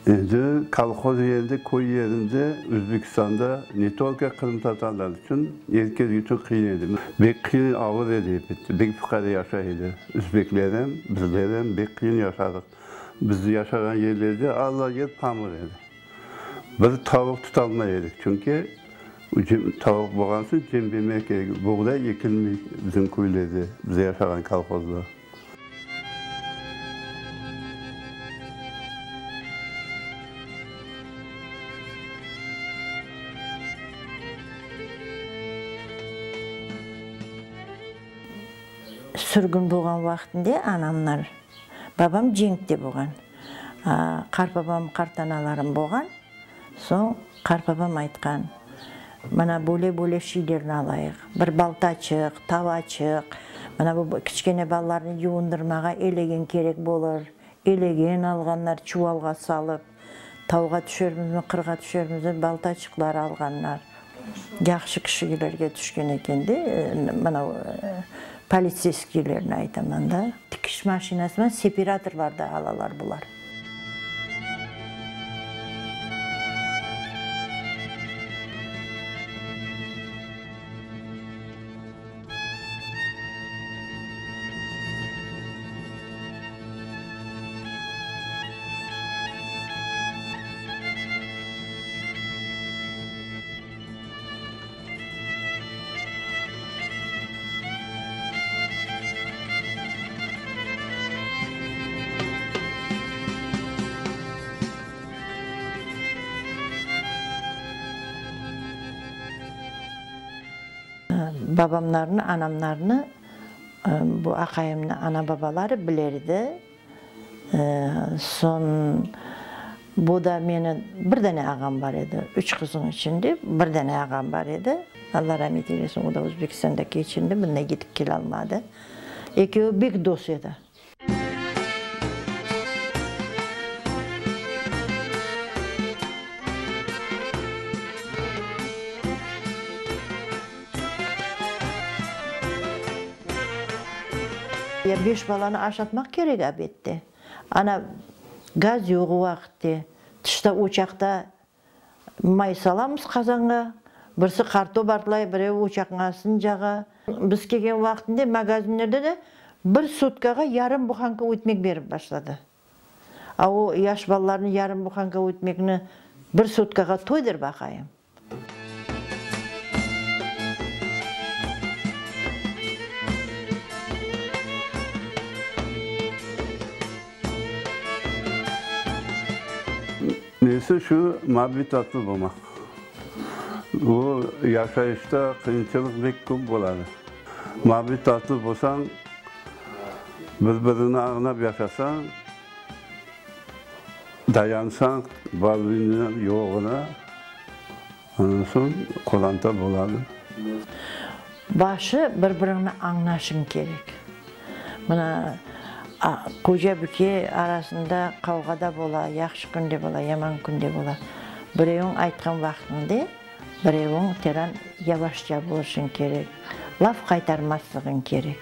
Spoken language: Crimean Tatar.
Endi kolhoz yerinde, köy yerinde, Özbekistanda ne tolko qırımtatarlar içün, er kes içün qıyın edi. Bek qıyın, ağır edi elbette, bek fuqare yaşay edi. Özbekler em, bizler em bek qıyın yaşadıq. Biz yaşağan yerlerde alla yer pamıq edi. Bir tavuq tutalmay edik, çünki tavuq bolğan soñ cem bermek kerek, buğday ekilmey bizim köylerde, biz yaşağan kolhozda. Sürgün bolğan vaqtında anamlar, babam cenkte bolğan, qartbabam, qartanalarım bolğan, soñ qartbabam aytqan, Mına böyle-böyle şeylerni alayıq, bir baltaçıq, tavaçıq, mına bu kiçkene balalarnı yuvundırmağa elegen kerek bolır, elegen alğanlar çuvalğa salıp, tavğa tüşermizmi, qırğa tüşermizmi, baltaçıqlar alğanlar. Yahşı kişilerge tüşken eken de, mına politseyskiylerni aytaman da. Tikiş maşinasıman separatorlar da alalar bular. Babamlarnı, anamlarnı, bu aqayımnı ana-babaları biler edi. Soñ bu da meni, bir dane ağam bar edi, üç qızıñ içinde bir dane ağam bar edi, Alla ramet eylesin, o da Özbekistanda keçindi, mında yetip kelalmadı. Ekevi bek dost edi. Ya beş balanı aşatmaq kerek abette. Ana, gaz yoq o vaqıtte. Tışta ocaqta may salamız qazanğa. Birisi qartop artlay, birevi ocaqnıñ astını cağa. Biz kelgen vaqtında magazinlerde de bir sutkağa yarım buhanka ötmek berip başladı. A o yaş balalarnı yarım buhanka ötmekni bir sutkağa toydır baqayım. Nesi şu, muabbet tatlı bolmaq. Bu yaşayışta qıyınçılıq bek köp boladı. Muabbet tatlı bolsañ, bir-birini añlap yaşasañ, Dayansañ barlığına yoğuna, ondan soñ qoranta boladı. Başı bir-biriñni añlaşıñ kerek. Mına, qoca-büke arasında qavğa da bola, yahşı kün de bola, yaman kün de bola. Bireviñ aytqan vaqtıñda, bireviñ teran yavaşça boluşıñ kerek, laf qaytarmaslıgıñ kerek.